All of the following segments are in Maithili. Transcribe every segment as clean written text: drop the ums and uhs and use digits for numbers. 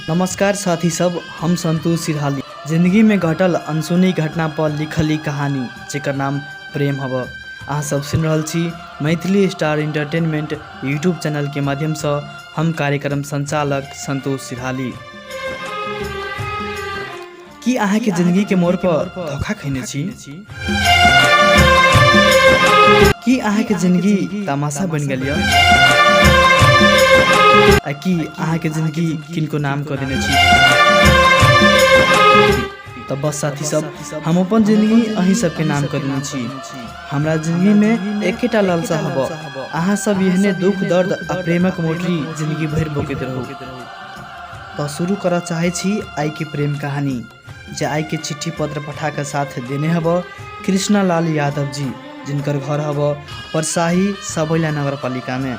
नमस्कार साथी सब, हम संतोष सिरहाली। जिंदगी में घटल अनसुनी घटना पर लिखल ई कहानी जेकर नाम प्रेम हब। अहाँ सब सुनि रहल छी Maithili star entertainment YouTube channel के माध्यम से। हम कार्यक्रम संचालक संतोष सिरहाली। की अहाँके जिंदगी के मोड़ पर धोखा खैने छी? की अहाँके जिंदगी तमाशा बनि गेल यऽ? आ की अहाँके जिंदगी किनको नाम कऽ देने छी? तऽ बस साथी सब, हम अपन जिंदगी अहीं सबके नाम कऽ देने छी। हमरा जिंदगीमे एकेटा लालसा हब, अहाँ सब एहने दुख दर्द आ प्रेमक मोटरी जिंदगी भरि बोकैत रहू। तऽ शुरू करऽ चाहै छी आइके प्रेम कहानी, जे आइके चिट्ठी पत्र पठा कऽ साथ देने हब कृष्णा लाल यादव जी, जिनकर घर हब परसाही सबैला नगरपालिकामे।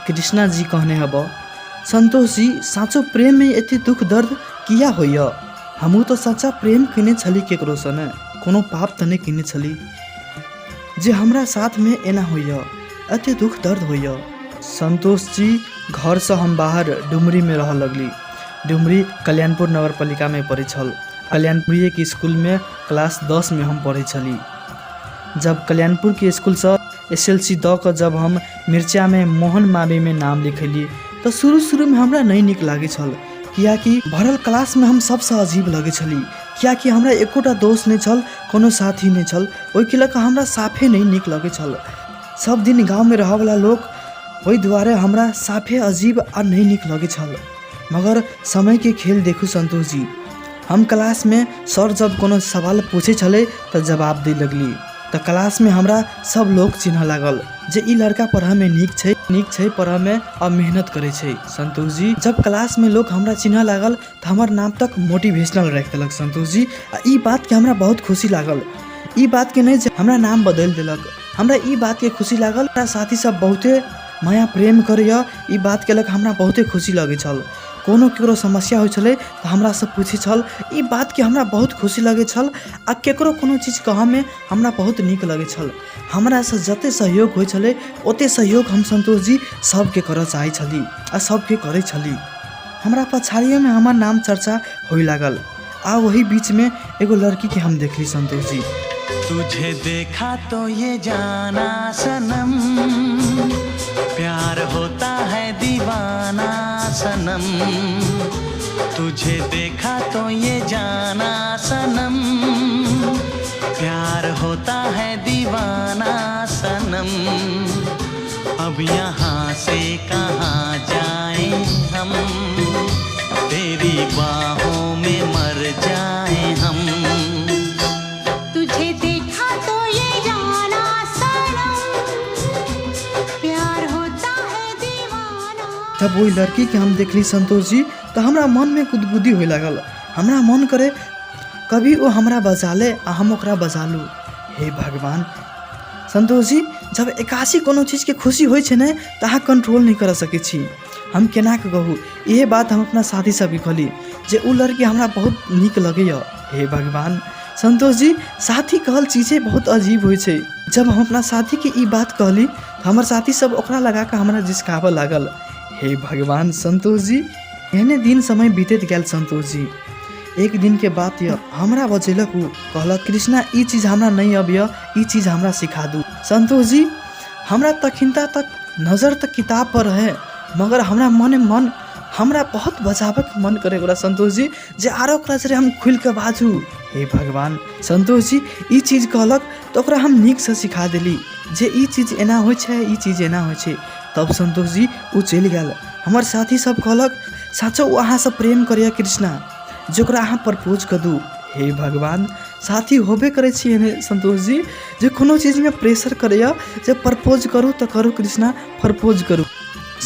कृष्णा जी कहने हब, संतोष जी, साँचो प्रेममे एते दुख दर्द किया होइए? हमहूँ तऽ सच्चा प्रेम कयने छली केकरोसँ ने, कोनो पाप तऽ नहि कयने छली जे हमरा साथमे एना होइए, एते दुख दर्द होइए। संतोष जी, घरसँ हम बाहर डुमरीमे रहऽ लगली। डुमरी कल्याणपुर नगरपालिकामे पड़ै छल। कल्याणपुरिएके इसकुलमे क्लास 10मे हम पढ़ै छली। जब कल्याणपुरके इसकुलसँ एस एल सी दऽ कऽ जब हम मिर्चामे मोहन मामीमे नाम लिखैली तऽ शुरू शुरूमे हमरा नहि नीक लागै छल, किएकि भरल क्लासमे हम सभसँ अजीब लगै छली, किएकि हमरा एकोटा दोस्त नहि छल, कोनो साथी नहि छल। ओहिके लऽ कऽ हमरा साफे नहि नीक लगै छल। सब दिन गाँवमे रहऽवला लोक, ओहि दुआरे हमरा साफे अजीब आ नहि नीक लगै छल। मगर समयके खेल देखू संतोष जी, हम क्लासमे सर जब कोनो सवाल पूछै छलै तऽ जवाब दै लगली, तऽ क्लासमे हमरा सब लोक चिन्हऽ लागल जे ई लड़का पढ़ऽमे नीक छै, नीक छै पढ़ऽमे आ मेहनत करै छै। संतोष जी, जब क्लासमे लोक हमरा चिन्हऽ लागल तऽ हमर नाम तक मोटिवेशनल राखि देलक संतोष जी। आ ई बातके हमरा बहुत खुशी लागल। ई बातके नहि जे हमरा नाम बदलि देलक, हमरा ई बातके खुशी लागल, हमरा साथी सब बहुते माया प्रेम करैए। ई बातके लऽ कऽ हमरा बहुते खुशी लगै छल। कोनो ककरो समस्या होइ छलै तऽ हमरासँ पूछै छल। ई बातके हमरा बहुत खुशी लगै छल आ ककरो कोनो चीज कहऽमे हमरा बहुत नीक लगै छल। हमरासँ जतेक सहयोग होइ छलै, ओतेक सहयोग हम संतोष जी सबके करऽ चाहै छली आ सबके करै छली। हमरा पछाड़िएमे हमर नाम चर्चा होइ लागल आ ओही बीचमे एगो लड़कीके हम देखली संतोष जी। तुझे देखा तो ये जाना सनम, प्यार होता है दीवाना सनम। तुझे देखा तो ये जाना सनम, प्यार होता है दीवाना सनम। अब यहाँ से कहाँ जाएं हम, तेरी बाहों में मर जाएं हम। तुझे देखा तो ये जाना सनम, प्यार होता है दीवाना। जब ओहि लड़कीके हम देखली संतोष जी, तऽ हमरा मनमे गुदगुदी होइ लागल। हमरा मन करे कभी ओ हमरा बजा ले आ हम ओकरा बजा लू। हे भगवान! संतोष जी, जब एकासी कोनो चीजके खुशी होइ छै ने, तऽ अहाँ कंट्रोल नहि कऽ सकै छी। हम केना कऽ कहू? इहे बात हम अपना साथी सबके कहली जे ओ लड़की हमरा बहुत नीक लगैए। हे भगवान! संतोष जी, साथी कहल चीजे बहुत अजीब होइ छै। जब हम अपना साथीके ई बात कहली तऽ हमर साथी सब ओकरा लगा कऽ हमरा जिसकाबऽ लागल। हे भगवान! संतोष जी, एहने दिन समय बीतैत गेल। संतोष जी, एक दिनके बात यऽ, हमरा बजेलक। ओ कहलक, कृष्णा, ई चीज हमरा नहि अबैए, ई चीज हमरा सिखा दू। संतोष जी, हमरा तखिनता तक नजर तऽ किताब पर रहे, मगर हमरा मने मन हमरा बहुत बजाबैके मन करे ओकरा संतोष जी, जे आरो ओकरा जरे हम खुलि कऽ बाजू। हे भगवान! संतोष जी, ई चीज कहलक तऽ ओकरा हम नीकसँ सिखा देली जे ई चीज एना होइ छै, ई चीज एना होइ छै। तब संतोष जी, ओ चलि गेल। हमर साथी सब कहलक, साँचो ओ अहाँसँ प्रेम करैए कृष्णा, जे ओकरा अहाँ प्रपोज कऽ दू। हे भगवान! साथी होबे करै छी एहने संतोष जी, जे कोनो चीजमे प्रेशर करैए जे प्रपोज करू तऽ करू कृष्णा, प्रपोज करू।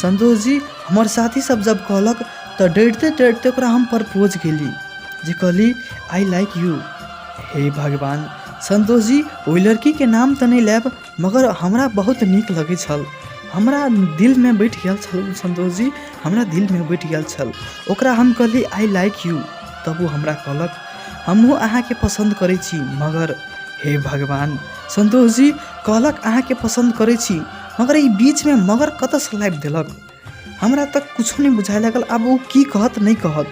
संतोष जी, हमर साथी सब जब कहलक तऽ डरिते डरिते ओकरा हम प्रपोज केली, जे कहली, I like U. हे भगवान! संतोष जी, ओहि लड़कीके नाम तऽ नहि लेब, मगर हमरा बहुत नीक लगै छल। हमरा दिलमे बैठ गेल छल। संतोष जी, हमरा दिलमे बैठ गेल छल। ओकरा हम कहली, I like U. तब ओ हमरा कहलक, हमहूँ अहाँके पसन्द करै छी। मगर हे भगवान! संतोष जी, कहलक अहाँके पसन्द करै छी, मगर ई बीचमे मगर कतऽसँ लाबि देलक? हमरा तऽ किछो नहि बुझाए लागल आब ओ की कहत नहि कहत।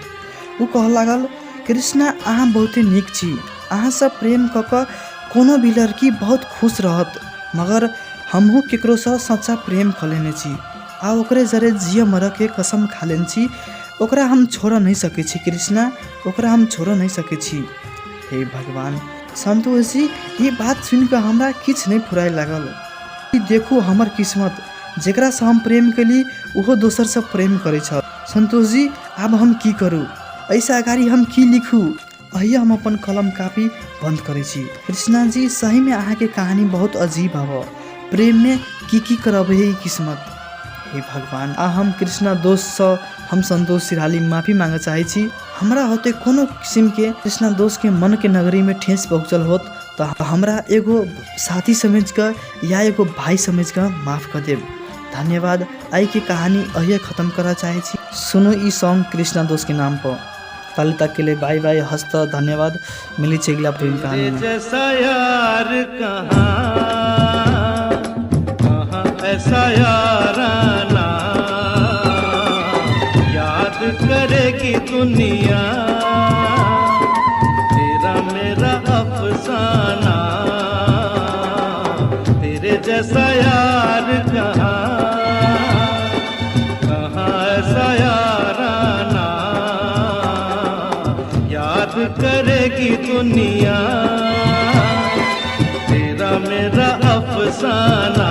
ओ कहऽ लागल, कृष्णा अहाँ बहुते नीक छी, अहाँसँ प्रेम कऽ कऽ कोनो भी लड़की बहुत खुश रहत, मगर हमहूँ ककरोसँ सच्चा प्रेम कऽ लेने छी आ ओकरे जरे जियऽ मरऽके कसम खा लेने छी, ओकरा हम छोड़ऽ नहि सकै छी कृष्णा, ओकरा हम छोड़ऽ नहि सकै छी। हे भगवान! सन्तोष जी, ई बात सुनिकऽ हमरा किछु नहि फुराय लागल। ई देखू हमर किस्मत, जकरासँ हम प्रेम केली ओहो दोसरसँ प्रेम करै छल। सन्तोष जी, आब हम की करू? एहिसँ अगाडि हम की लिखू? अहिया हम अपन कलम कापी बन्द करै छी। कृष्णा जी, सहीमे अहाँके कहानी बहुत अजीब हव। प्रेममे की की करबै है ई किस्मत। हे भगवान! आ हम कृष्णा दोस्तसँ हम सन्तोष सिरहाली माफी माँगऽ चाहै छी। हमरा होते कोनो किसिमके कृष्णा दोस्तके मनके नगरीमे ठेस पहुँचल होत तऽ हमरा एगो साथी समझिकऽ या एगो भाइ समझिकऽ माफ कऽ देब। धन्यवाद। आइके कहानी अहिए खतम करऽ चाहै छी। सुनू ई सॉन्ग कृष्णा दोस्तके नामपर। ताले तकके लिए बाय बाय, हस्त धन्यवाद। मिलै छी अगिला प्रेम तेरे कहानीमे। जैसा यार कहाँ, कहाँ ऐसा याराना, याद करेगी दुनिया तेरा मेरा अफसाना, तेरे जैसा यार कहाँ, कहाँ ऐसा याराना, याद करेगी दुनिया तेरा मेरा अफसाना।